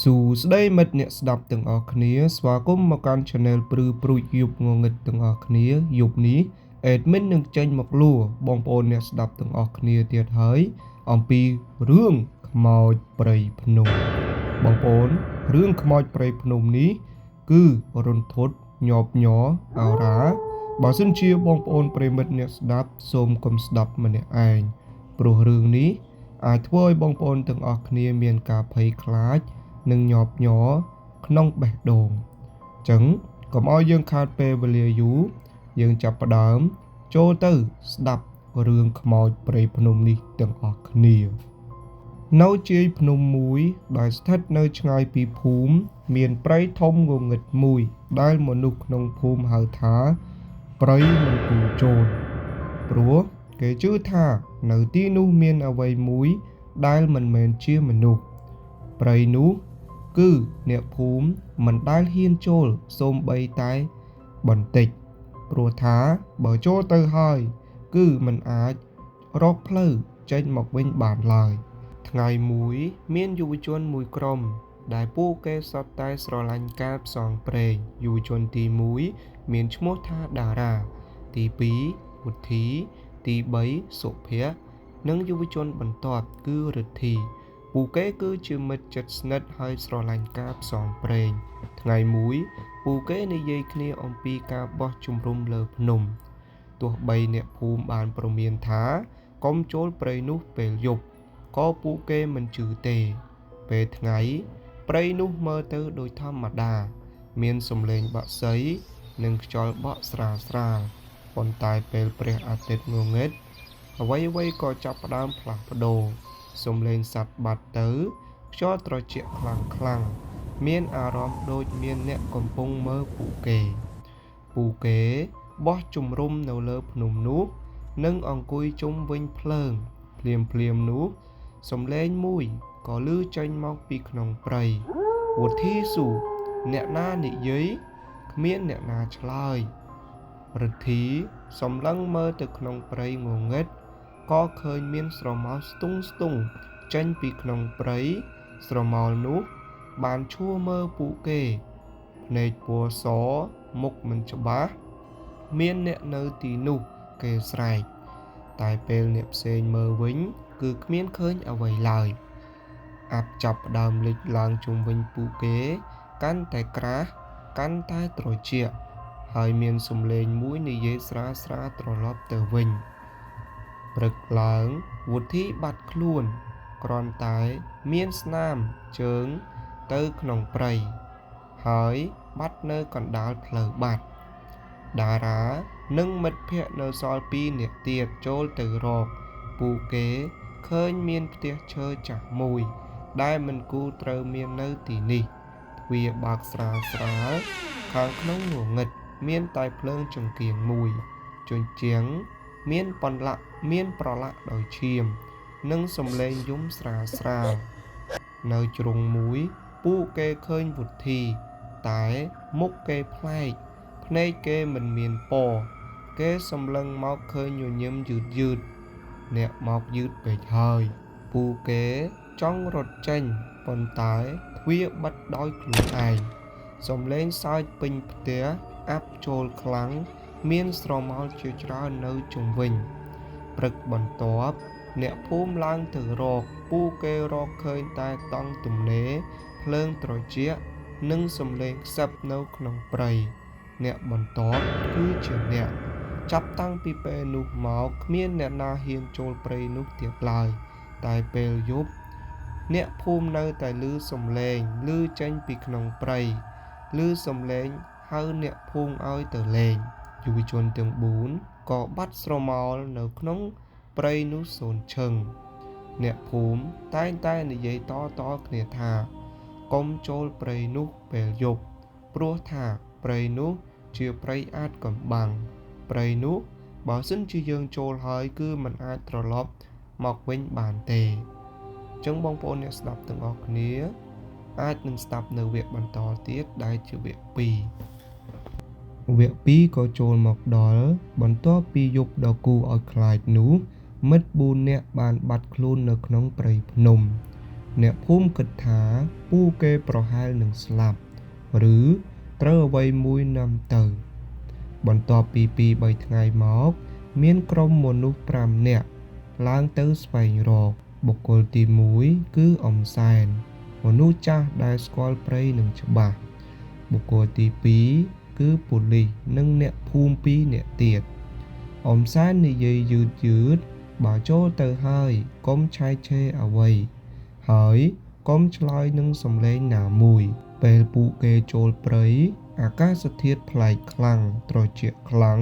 សួស្តីមិត្តអ្នកស្ដាប់ទាំងអស់គ្នាស្វាគមន៍មកកាន់ Channel ព្រឺព្រួចយប់ងងឹតទាំងអស់គ្នាយប់នេះ Admin នឹងចេញមកលួបងប្អូនអ្នកស្ដាប់ទាំងអស់គ្នាទៀតហើយអំពីរឿងខ្មោចព្រៃភ្នំបងប្អូនរឿងខ្មោចព្រៃភ្នំនេះគឺរន្ធត់ញាប់ញ័រអោរ៉ាបើសិនជាបងប្អូនប្រិយមិត្តអ្នកស្ដាប់សូមកុំស្ដាប់ម្នាក់ឯងព្រោះរឿងនេះអាចធ្វើឲ្យបងប្អូនទាំងអស់គ្នាមានការភ័យខ្លាចនិងញាប់ញ័រក្នុងបេះដូងចឹងកុំឲ្យយើងខាតពេលវេលាយូរយើងចាប់ផ្ដើមចូលទៅស្ដាប់រឿងខ្មោចព្រៃភ្នំនេះទាំងអស់គ្នានៅជាយភ្នំមួយដែលស្ថិតនៅឆ្ងាយពីភូមិមានព្រៃធំងងឹតមួយដែលមនុស្សក្នុងភូមិហៅថាព្រៃមិនគួរចូលព្រោះគេជឿថានៅទីនោះមានអ្វីមួយដែលមិនមែនជាមនុស្សព្រៃនោះគឺអ្នកភូមិមិនដែលហ៊ានចូលសូម្បីតែបន្តិចព្រោះថាបើចូលទៅហើយគឺមិនអាចរកផ្លូវចេញមកវិញបានឡើយថ្ងៃមួយមានយុវជនមួយក្រុមដែលពួកគេសុទ្ធតែស្រឡាញ់ការផ្សងព្រេងយុវជនទី1មានឈ្មោះថាតារាទី2វុធីទី3សុភ័ក្រនិងយុវជនបន្ទាប់គឺរិទ្ធីពួកគេគឺជាមិត្តជិតស្និទ្ធហើយស្រឡាញ់ការផ្សងព្រេងថ្ងៃមួយពួកគេនិយាយគ្នាអំពីការបោះជំរំលើភ្នំទោះបីអ្នកភូមិបានព្រមានថាកុំចូលព្រៃនោះពេលយប់ក៏ពួកគេមិនជឿទេពេលថ្ងៃព្រៃនោះមើលទៅដូចធម្មតាមានសំឡេងបក្សីនិងខ្យល់បក់ស្រាលស្រាលប៉ុន្តែពេលព្រះអាទិត្យងងឹតអ្វីៗក៏ចាប់ផ្ដើមផ្លាស់ប្ដូរសំឡេងសត្វបាត់ទៅខ្យល់ត្រជាក់ខ្លាំងខ្លាំងមានអារម្មណ៍ដូចមានអ្នកកំពុងមើលពួកគេពួកគេបោះជំរំនៅលើភ្នំនោះនិងអង្គុយជុំវិញភ្លើងភ្លាមភ្លាមនោះសំឡេងមួយក៏ឮចេញមកពីក្នុងព្រៃវុធីសួរអ្នកណានិយាយគ្មានអ្នកណាឆ្លើយរិទ្ធីសម្លឹងមើលទៅក្នុងព្រៃងងឹតក៏ឃើញមានស្រមោលស្ទុងស្ទុងចេញពីក្នុងព្រៃស្រមោលនោះបានឈួរមើលពួកគេភ្នែកពណ៌សមុខមិនច្បាស់មានអ្នកនៅទីនោះគេស្រែកតែពេលអ្នកផ្សេងមើលវិញគឺគ្មានឃើញអ្វីឡើយអាប់ចាប់ផ្ដើមលេចឡើងជុំវិញពួកគេកាន់តែក្រាស់កាន់តែត្រជាក់ហើយមានសំឡេងមួយនិយាយស្រាលស្រាលត្រឡប់ទៅវិញព្រឹកឡើងវុធីបាត់ខ្លួនគ្រាន់តែមានស្នាមជើងទៅក្នុងព្រៃហើយបាត់នៅកណ្ដាលផ្លូវបាត់តារានិងមិត្តភក្តិនៅសល់2នាក់ទៀតចូលទៅរកពួកគេឃើញមានផ្ទះឈើចាស់មួយដែលមិនគួរត្រូវមាននៅទីនេះទ្វារបើកស្រាលស្រាលខាងក្នុងងងឹតមានតែភ្លើងចង្គៀងមួយជញ្ជាំងមានប្រឡាក់មានប្រឡាក់ដោយឈាមនិងសំឡេងយំស្រាលស្រាលនៅជ្រុងមួយពួកគេឃើញវុធីតែមុខគេប្លែកភ្នែកគេមិនមានពណ៌គេសម្លឹងមកឃើញញញឹមយឺតយឺតអ្នកមកយឺតពេកហើយពួកគេចង់រត់ចេញប៉ុន្តែទ្វារបិទដោយខ្លួនឯងសំឡេងសើចពេញផ្ទះអាប់ចូលខ្លាំងមានស្រមោលជាច្រើននៅជុំវិញព្រឹកបន្ទាប់អ្នកភូមិឡើងទៅរកពួកគេរកឃើញតែតង់ទំនេរភ្លើងត្រជាក់និងសំឡេងខ្សឹបនៅក្នុងព្រៃអ្នកបន្ទាប់គឺជាអ្នកចាប់តាំងពីពេលនោះមកគ្មានអ្នកណាហ៊ានចូលព្រៃនោះទៀតឡើយតែពេលយប់អ្នកភូមិនៅតែឮសំឡេងឮចេញពីក្នុងព្រៃឮសំឡេងហៅអ្នកភូមិឲ្យទៅលេងយុវជនទាំង4ក៏បាត់ស្រមោលនៅក្នុងព្រៃនោះសូន្យឈឹងអ្នកភូមិតែងតែនិយាយតៗគ្នាថាកុំចូលព្រៃនោះពេលយប់ព្រោះថាព្រៃនោះជាព្រៃអាចកំបាំងព្រៃនោះបើសិនជាយើងចូលហើយគឺមិនអាចត្រឡប់មកវិញបានទេចឹងបងប្អូនអ្នកស្ដាប់ទាំងអស់គ្នាអាចនឹងស្ដាប់នៅវគ្គបន្តទៀតដែលជាវគ្គ2វគ្គ2ក៏ចូលមកដល់បន្ទាប់ពីយប់ដ៏គួរឲ្យខ្លាចនោះមិត្ត4នាក់បានបាត់ខ្លួននៅក្នុងព្រៃភ្នំ អ្នកភូមិគិតថាពូគេប្រហែលនឹងស្លាប់ឬត្រូវអ្វីមួយនាំទៅបន្ទាប់ពី2-3ថ្ងៃមកមានក្រុមមនុស្ស5នាក់ឡើងទៅស្វែងរកបុគ្គលទី1គឺអំសែនមនុស្សចាស់ដែលស្គាល់ព្រៃនិងច្បាស់បុគ្គលទី2គឺប៉ូលីសនិងអ្នកភូមិ2នាក់ទៀតអំសែននិយាយយឺតៗបើចូលទៅហើយកុំឆែកឆេរអ្វីហើយកុំឆ្លើយនឹងសំឡេងណាមួយពេលពួកគេចូលព្រៃអាកាសធាតុប្លែកខ្លាំងត្រជាក់ខ្លាំង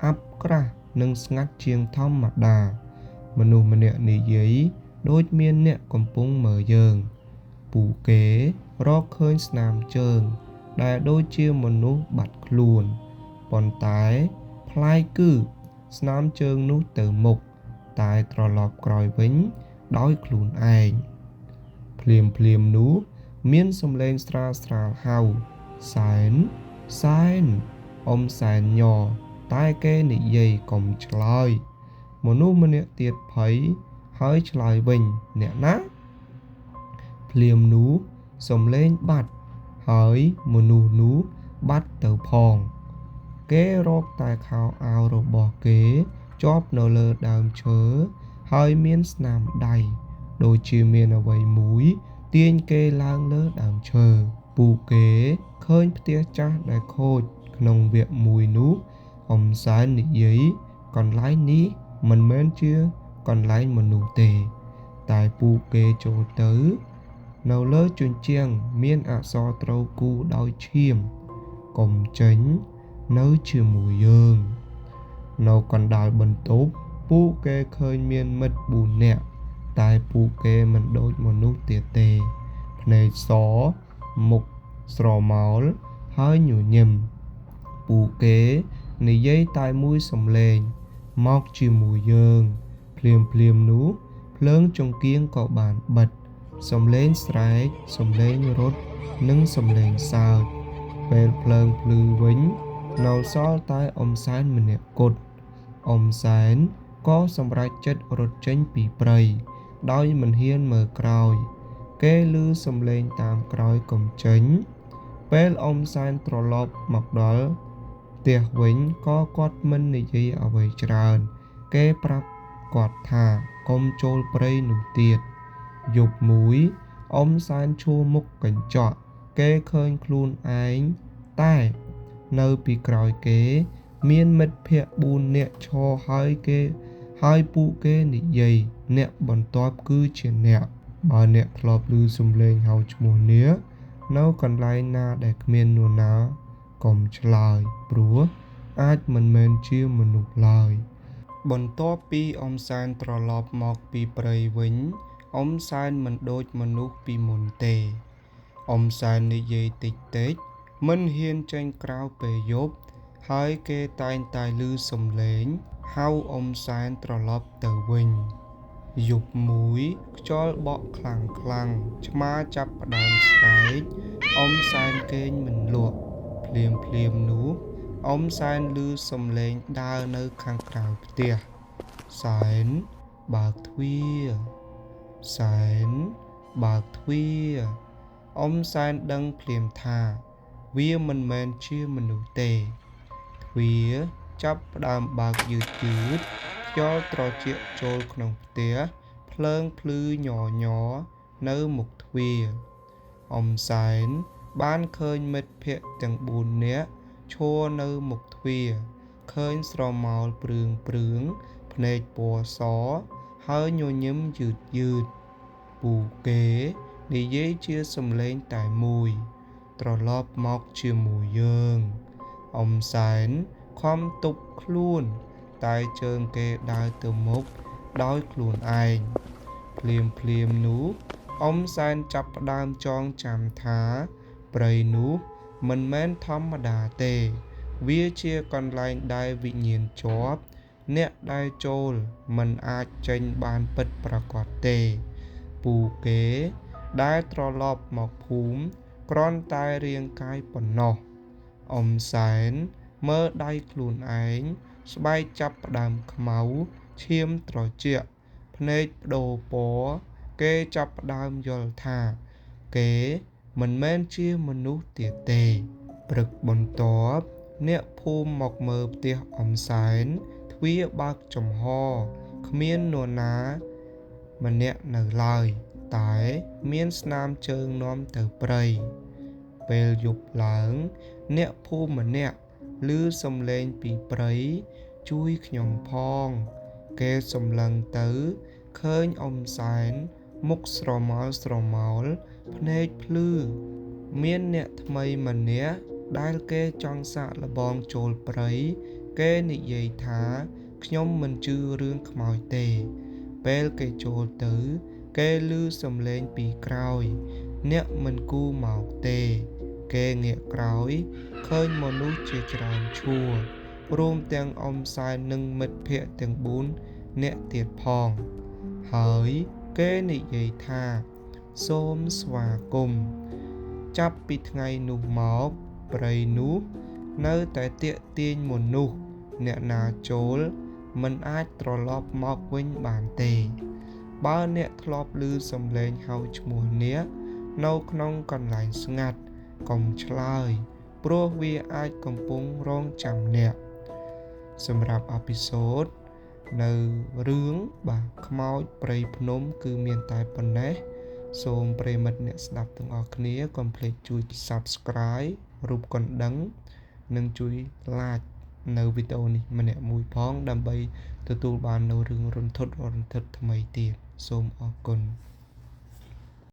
អាប់ក្រាស់និងស្ងាត់ជាងធម្មតាមនុស្សម្នាក់និយាយដូចមានអ្នកកំពុងមើលយើងពួកគេរកឃើញស្នាមជើងដែលដូចជាមនុស្សបាត់ខ្លួនប៉ុន្តែប្លែកគឺស្នាមជើងនោះទៅមុខតែត្រឡប់ក្រោយវិញដោយខ្លួនឯងភ្លាមៗនោះមានសំឡេងស្រាលៗហៅសែនសែនអ៊ំសែនញ័រតែគេនិយាយកុំឆ្លើយមនុស្សម្នាក់ទៀតភ័យហើយឆ្លើយវិញអ្នកណាភ្លាមនោះសំឡេងបាត់ហើយមនុស្សនោះបាត់ទៅផងគេរកតែខោអាវរបស់គេជាប់នៅលើដើមឈើហើយមានស្នាមដៃដូចជាមានអ្វីមួយទាញគេឡើងលើដើមឈើពួកគេឃើញផ្ទះចាស់ដែលខូចក្នុងវគ្គមួយនោះអំសែននិយាយកន្លែងនេះមិនមែនជាកន្លែងមនុស្សទេតែពួកគេចូលទៅនៅលើជញ្ជាំងមានអក្សរត្រូវគូដោយឈាមកុំចេញនៅជាមួយយើងនៅកណ្ដាលបន្ទប់ពួកគេឃើញមានមិត្ត4នាក់តែពួកគេមិនដូចមនុស្សទៀតទេភ្នែកសមុខស្រមោលហើយញញឹមពួកគេនិយាយតែមួយសំឡេងមកជាមួយយើងភ្លាមៗនោះភ្លើងចង្គៀងក៏បានបិទសំឡេងស្រែកសំឡេងរត់និងសំឡេងសើចពេលភ្លើងភ្លឺវិញនៅសល់តែអំសែនម្នាក់គត់អំសែនក៏សម្រេចចិត្តរត់ចេញពីព្រៃដោយមិនហ៊ានមើលក្រោយគេឮសំឡេងតាមក្រោយកុំចេញពេលអំសែនត្រឡប់មកដល់ផ្ទះវិញក៏គាត់មិននិយាយអ្វីច្រើនគេប្រាប់គាត់ថាកុំចូលព្រៃនោះទៀតយប់មួយអំសែនឈួរមុខកញ្ចក់គេឃើញខ្លួនឯងតែនៅពីក្រោយគេមានមិត្តភក្តិ4នាក់ឈរហើយគេហើយពួកគេនិយាយអ្នកបន្ទាប់គឺជាអ្នកបើអ្នកធ្លាប់ឮសំឡេងហៅឈ្មោះអ្នកនៅកន្លែងណាដែលគ្មាននរណាកុំឆ្លើយព្រោះអាចមិនមែនជាមនុស្សឡើយបន្ទាប់ពីអំសែនត្រឡប់មកពីព្រៃវិញអំសែនមិនដូចមនុស្សពីមុនទេអំសែននិយាយតិចៗមិនហ៊ានចេញក្រៅពេលយប់ហើយគេតែងតែឮសំឡេងហៅអំសែនត្រឡប់ទៅវិញយប់មួយខ្យល់បក់ខ្លាំងៗឆ្មាចាប់ផ្ដើមស្រែកអំសែនគេងមិនលក់ភ្លាមៗនោះអំសែនឮសំឡេងដើរនៅខាងក្រៅផ្ទះសែនបើកទ្វារសែនបើកទ្វារអំសែនដឹងភ្លាមថាវាមិនមែនជាមនុស្សទេទ្វារចាប់ផ្ដើមបើកយឺតៗខ្យល់ត្រជាក់ចូលក្នុងផ្ទះភ្លើងភ្លឺញញនៅមុខទ្វារអំសែនបានឃើញមិត្តភក្តិទាំង4នាក់ឈរនៅមុខទ្វារឃើញស្រមោលព្រឿងភ្នែកពណ៌សហើយញញឹមយឺតៗពួកគេនិយាយជាសំឡេងតែមួយត្រឡប់មកជាមួយយើងអំសែនខំទប់ខ្លួនតែជើងគេដើរទៅមុខដោយខ្លួនឯងភ្លាមៗនោះអំសែនចាប់ផ្ដើមចងចាំថាព្រៃនោះមិនមែនធម្មតាទេវាជាកន្លែងដែលវិញ្ញាណជាប់អ្នកដែលចូលមិនអាចចេញបានពិតប្រាកដទេពូគេដែលត្រឡប់មកភូមិគ្រាន់តែរាងកាយប៉ុណ្ណោះអំសែនមើលដៃខ្លួនឯងស្បែកចាប់ផ្ដើមខ្មៅឈាមត្រជាក់ភ្នែកប្ដូរពណ៌ គេចាប់ផ្ដើមយល់ថាគេមិនមែនជាមនុស្សទៀតទេព្រឹកបន្ទាប់អ្នកភូមិមកមើលផ្ទះអំសែនទ្វារបើកចំហគ្មាននរណាម្នាក់នៅឡើយតែមានស្នាមជើងនាំទៅព្រៃពេលយប់ឡើងអ្នកភូមិម្នាក់ឮសំឡេងពីព្រៃជួយខ្ញុំផងគេសម្លឹងទៅឃើញអំសែនមុខស្រមោលស្រមោលភ្នែកភ្លឺមានអ្នកថ្មីម្នាក់ដែលគេចង់សាកល្បងចូលព្រៃគេនិយាយថាខ្ញុំមិនជឿរឿងខ្មោចទេពេលគេចូលទៅគេឮសំឡេងពីក្រោយអ្នកមិនគូមកទេគេងាកក្រោយឃើញមនុស្សជាច្រើនឈួររួមទាំងអំសែននិងមិត្តភក្តិទាំង4នាក់ទៀតផងហើយគេនិយាយថាសូមស្វាគមន៍ចាប់ពីថ្ងៃនោះមកព្រៃនោះនៅតែទាក់ទាញមនុស្សអ្នកណាចូលមិនអាចត្រឡប់មកវិញបានទេបើអ្នកធ្លាប់ឮសំឡេងហៅឈ្មោះអ្នកនៅក្នុងកន្លែងស្ងាត់កុំឆ្លើយព្រោះវាអាចកំពុងរងចាំអ្នកសម្រាប់អភិសូតនៅរឿងបាទខ្មោចព្រៃភ្នំគឺមានតែប៉ុណ្ណេះសូមប្រិយមិត្តអ្នកស្ដាប់ទាំងអស់គ្នាកុំភ្លេចជួយ Subscribe រូបកណ្ដឹងនិងជួយ Like នៅវីដេអូនេះម្នាក់មួយផងដើម្បីទទួលបាននូវរឿងរន្ធត់រន្ធត់ថ្មីទៀតសូមអរគុណ។